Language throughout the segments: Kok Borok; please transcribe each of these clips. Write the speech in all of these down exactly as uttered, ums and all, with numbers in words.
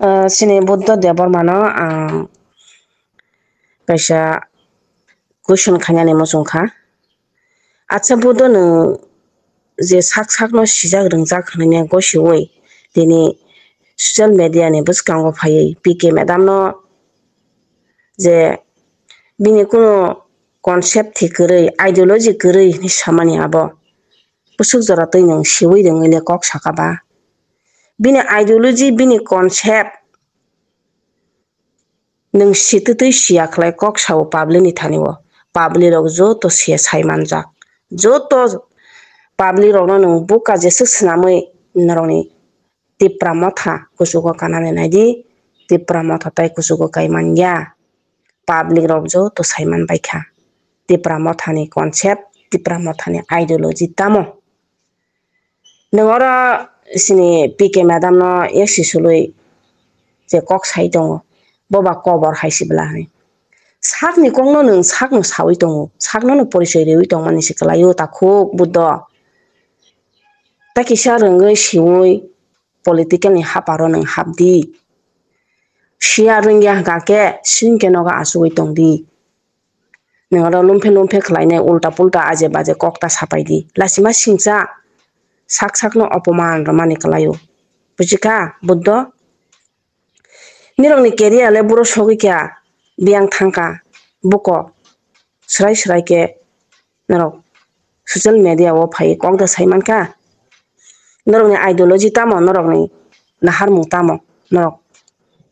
Ah, chini Buddha Debbarma no ang kaisa question khainani muchung kha. Acha Buddha, nwng je sak sak no sijak rwngjak hwnwi gosi ui tini social media ni bwskango phaiwi P K madam no je bini kunu concept thik kwrwi, ideology kwrwi hwnwi samani abo bwswk jora twi nwng siwi rwngwi le kok saka ba? Bini ideology, bini concept nwng sitwtwi siya khlai kok sao public ni thani o. Public rok joto se sai manjak. Joto public rokno nwng buka jeswk swnamwi norokni Tipra Motha kuchugo kanani naidi, Tipra Motha tai kuchugo kai manya. Public rok joto sai man baikha Tipra Mothani concept, Tipra Mothani ideology tamo. Nwng oro chini P K madam no yaksi sulwi je kok sai tongo, bo ba kobor hai se bwla hinwi. Sakni kokno nwng sakno sawi tongo, sakno no porichoi riwi tongmani se kwlaio takhuk Buddho. Ta kisa rwngwi siwi political ni haparo nwng hapdi. Siya rwngya hwnkha khe singke nogo achugwi tongdi. Nwng oro lumphe lumphe khlainai ulta pulta aje baje kok ta sapai di. Lachima singcha sak sakno opoman rwmani kwlaio. Buchikha Buddho? Nirokni career le buro sogwi kha, biyang thangkha buko. Swrai swrai khe norok social media o phai kok da sai mankha. Norokni ideology tamo, norokni naharmung tamo, norok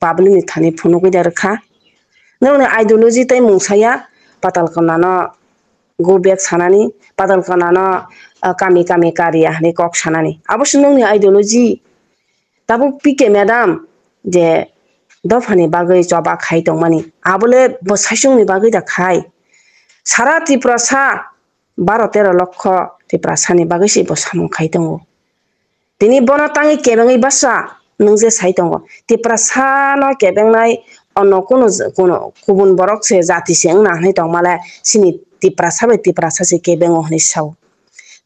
public ni thani phunugwi da rwkha. Norokni ideology tei mung saya Patal Kona no go back sanani, Patal Kona no, ah, kami kami kariya hinwi kok sanani. Abo se nokni ideology. Tabuk P K madam je dophani bagwi choba khai tongmani, abole bo saichungni bagwi da khai. Sara Tiprasa baro tero lokho Tiprasani bagwi se bo samung khai tongo. Tini bono tangwi kebengwi basa nwng je sai tongo. Tiprasano kebengnai onno kunu, kunu kubun borok se jati se wngna hinwi tongmale chini Tiprasa bai Tiprasa se kebengo hinwi sao.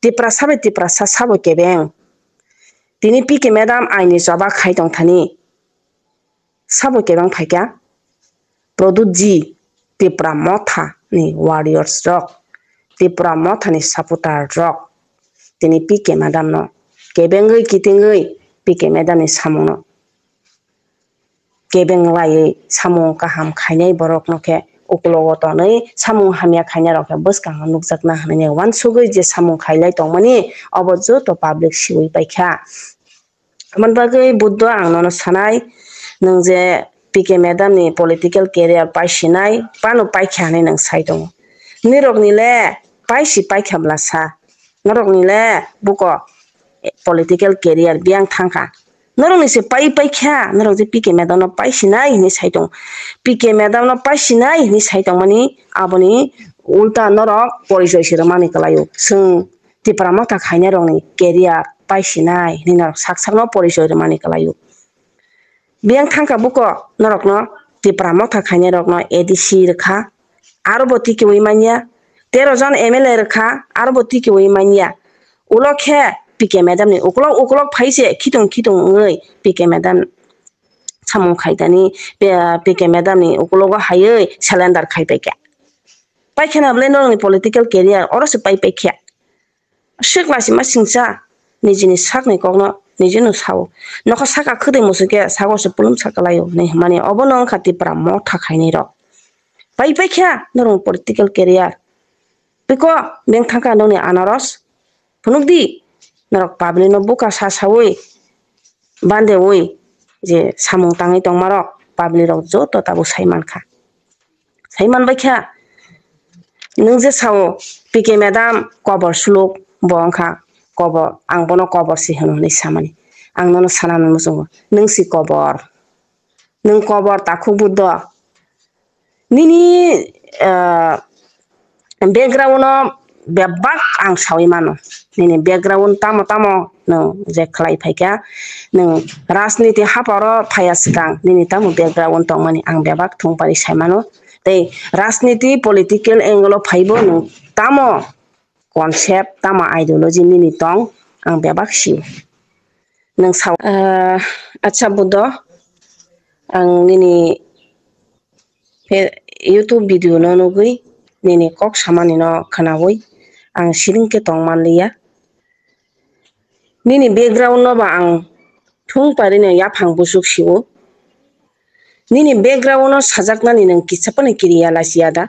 Tiprasa bai Tiprasa sabo kebeng. Tini P K madam aini choba khai tongthani. Sabo kebeng phaikha Pradyut ji, Tipra Motha ni warriors rok, Tipra Motha ni supporter rok. Tini P K madam no kebengwi kitingwi P K madam ni samung no kebeng laiwi samung kaham khainai borok no khe ukulogo tonwi samung hamya khainai rok khe bwskango nukjakna hinwi uansugwi je samung khailai tongmani obo joto public siwi paikha. Aboni bagwi Buddho ang nono sanai, nwng je P K madam ni political career paisinai, pano paikha hinwi nwng sai tongo. Nirokni le paisi paikha bwla sa, norokni le buko political career biyang thangkha. Norokni se pai paikha, norok je P K madam no paisinai hinwi sai tongo. P K madam no paisinai hinwi sai tongmani aboni ulta norok porichoi se rwmani kwlaio. Chwng Tipra Motha khainai rokni career paisinai hinwi norok sak sakno porichoi rwmani kwlaio. Biyang thangkha buko norokno Tipra Motha khainai rokno A D C rwkha, aro bo tikiui manya, tero jon M L A rwkha, aro bo tikiui manya. Ulo khe P K madam ni ukolok ukolok phai se khitung khitung wngwi P K madam samung khaitani, P K madam ni ukologo haiwi cylinder khai paikha. Paikheno bwle norokni political career oro se pai paikha. Swk lachima singcha nijini sakni kokno nijino sao. Nokha saka khwtwi muchungkhe sago se pulum sa kwlaio hinwi hwnmani obono wngkha Tipra Motha khainai rok. Pai paikha norokni political career. Piko beng thangkha nokni anaros. Phunukdi norok public no buka sa sawi bandeui je samung tangwi tongmarok public rok joto tabuk sai mankha. Sai manbaikha, nwng je sao P K madam kobor suluk, bo wngkha kobor, ang bono kobor se hwno hinwi samani. Ang nono sana muchungo, nwng si kobor, nwng kobor takhuk Buddho. Nini, ah, background no bebak ang sawi mano. Nini background tamo tamo nwng je khlai phaikha, nwng rajniti haparo phaiya swkang nini tamo background tongmani ang bebak thung pari sai mano. Tei rajniti political angle o phaibo nwng tamo concept, tamo ideology nini tong ang bebak sio. Nwng sao, ah, acha Buddho, Ang nini phe-, YouTube video no nugwi nini kok samani no khwnawi ang siring khe tong manliya. Nini background no ba ang thung pari no yaphang busuk sio. Nini background no sajaknani nwng kisa phano kiriya lasiya da?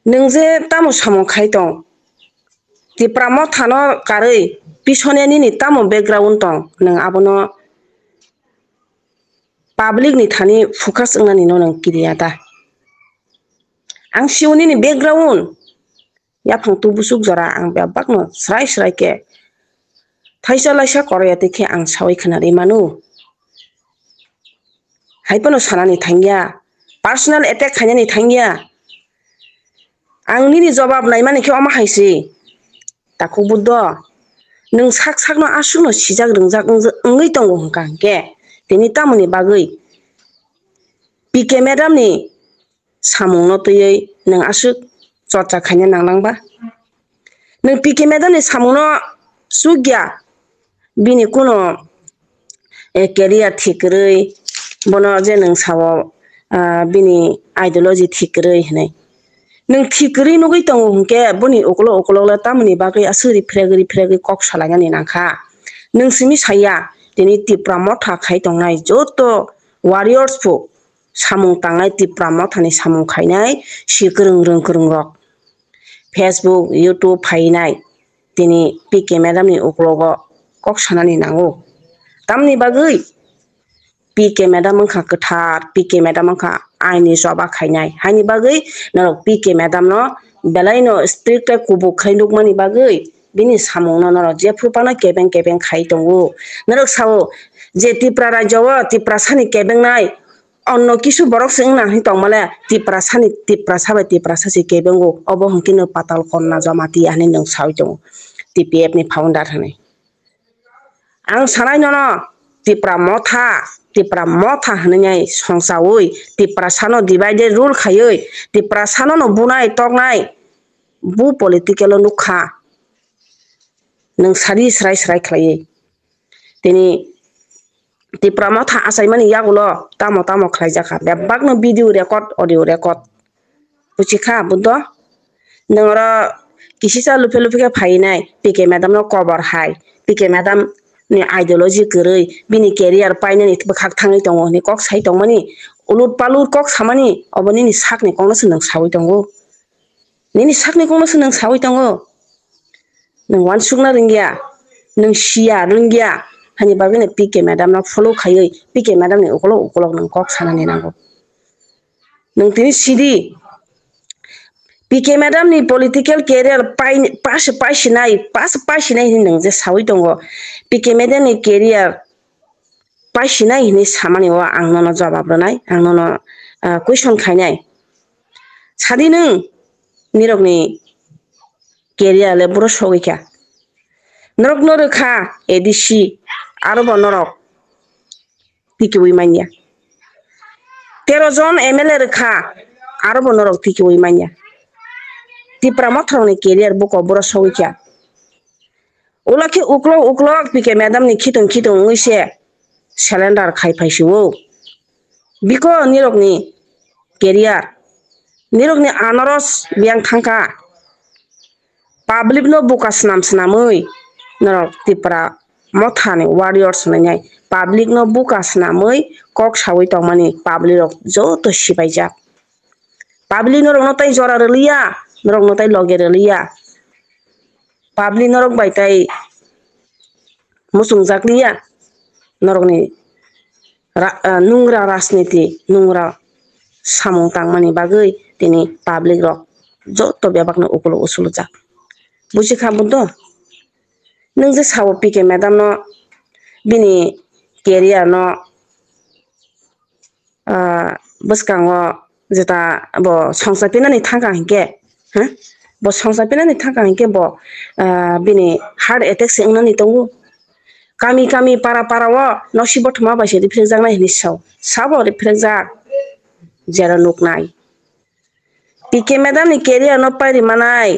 Nwng je tamo samung khai tong, Tipra Motha no karwi pisone nini tamo background tong, nwng abono public ni thani focus wngnani no nwng kiriya da? Ang sio nini background, yaphang tu busuk jora ang bebak no srai srai khe thaisa laisa koroya twi khe ang sawi khwnarwi mano. Hai phano sanani thangya, personal attack khainani thangya. Ang nini jobab naimani khe omo hai se. Takhuk Buddho, nwng sak sakno aswkno sijak rwngjak wng-, wngwi tongo hwnkha hwnkhe, tini tamoni bagwi P K madam ni samungno twiwi nwng aswk chorcha khaina nanglang ba? Nwng P K madam ni samungno chukya, bini kuno, eh, career thik kwrwi, bono je nwng sao, ah, bini ideology thik kwrwi hinwi. Nwng thik kwrwi nugwi tongo hwnkhe boni ukolok ukolok le tamoni bagwi aswk rifragwi rifragwi kok salainani nangkha. Nwng simi saya, tini Tipra Motha khai tongnai joto warriors phu samung tangnai, Tipra Mothani samung khainai si kwrwng rwng kwrwng rok. Facebook, YouTube phainai, tini P K madam ni uklogo kok sanani nango. Tamni bagwi P K madam wngkha kwthar, P K madam wngkha aini choba khainai. Haini bagwi norok P K madam no belai no strict khe kubuk khai nukmani bagwi bini samung no norok jephru phano kebeng kebeng khai tongo. Norok sao je Tipra rajya o Tiprasa ni kebengnai onno kisu borok se wngna hinwi tongmale Tiprasa ni, Tiprasa bai Tiprasa se kebengo, obo hwnkhe no Patal Konna Jamatia hinwi nwng sawi tongo T P F ni founder hinwi. Ang sanai nono Tipra Motha, Tipra Motha hinwi nai songchawi, Tiprasano divided rule khaiwi, Tiprasano no bunai toknai, bu political o nukha. Nwng sari srai srai khlaiwi. Tini Tipra Motha achaimani yagulo tamo tamo khlaijak kha. Bebakno video record, audio record. Buchikha, Buddho? Nwng oro kisisa luphe luphe khe phainai, P K madam no kobor hai, P K madam ni ideology kwrwi, bini career painani bwkhak thangwi tongo hinwi kok sai tongmani, ulut palut kok samani, obo nini sakni kokno se nwng sawi tongo. Nini sakni kokno se nwng sawi tongo. Nwng uansukna rwngya, nwng siya rwngya, hani bagwino P K madam no follow khaiwi, P K madam ni ukolok ukolok nwng kok sanani nango. Nwng tini sidi, P K madam ni political career pai, pas, paisinai, pas, paisinai hinwi nwng je sawi tongo. P K madam ni career paisinai hinwi samani o ang nono jawab rwnai, ang nono, ah, question khainai. Sadi nwng, nirokni career le buro sogwi kha. Norok no rwkha A D C, aro bo norok tikiwi manya. Tero jon M L A rwkha, aro bo norok tikiwi manya. Tipra Motha rokni career buko buro sogwi kha. Ulo khe uklok uklok P K madam ni khitung khitung wngwi se surrender khai phaisio. Biko nirokni career, nirokni anaros biyang thangkha. Public no buka swnam swnamwi norok Tipra Motha ni warriors hwnwi nai. Public no buka swnamwi kok sawi tongmani public rok joto sibaijak. Public norokno tai jora rwliya, norokno tai loge rwliya. Public norok bai tai muchungjak liya. Norokni ra-, ah, nungra rajniti, nungra samung tangmani bagwi tini public rok joto bebakno ukuluk usulujak. Buji kha Buddho? Nwng je sao P K madam no bini career no ah, bwskango jeta bo songcha pinani thangka hinkhe, ha? Bo songcha pinani thangka hinkhe bo, ah, bini heart attack se wngnani tongo. Kami kami para para o nosi bothoma bai se riphrek jaknai hinwi sao. Sabo riphrek jak? Jera nuknai. P K madam ni career no pairi manai.